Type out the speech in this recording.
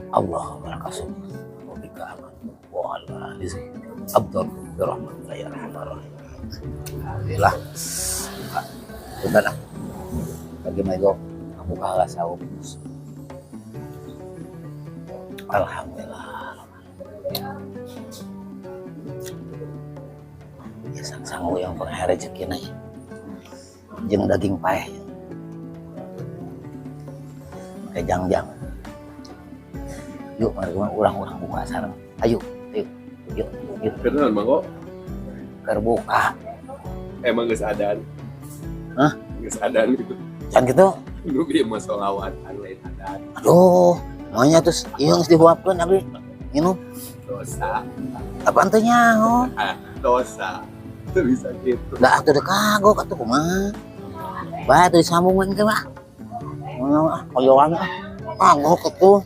Allahumma laka sumtu wa bika amantu wa ala rizqika aftartu bi rahmatika ya arhamar rahimin. Alhamdulillah. Buka. Punten ah. Bagi mego buka heula saum. Alhamdulillah. Ya sang-sang yang pernah rezeki na jeung daging paeh. Kayak jang-jang. Yuk, mari urang-urang buka sareng. Ayo, ayo, yuk, yuk. Kenalan, Bang, kok? Keur buka. Emang geus adan? Hah? Geus adan gitu. Jangan gitu. Lu bieu mah sholawatan, lain adan. Aduh, maunya terus iya geus dihuapkeun abdi. Minum. Dosa. Apaan teh nyaho? Dosa. Itu bisa gitu. Da atuh teu kagok atuh kumaha. Bae atuh disambung we engke mah. Ah, koyoan ah. Kagok atuh.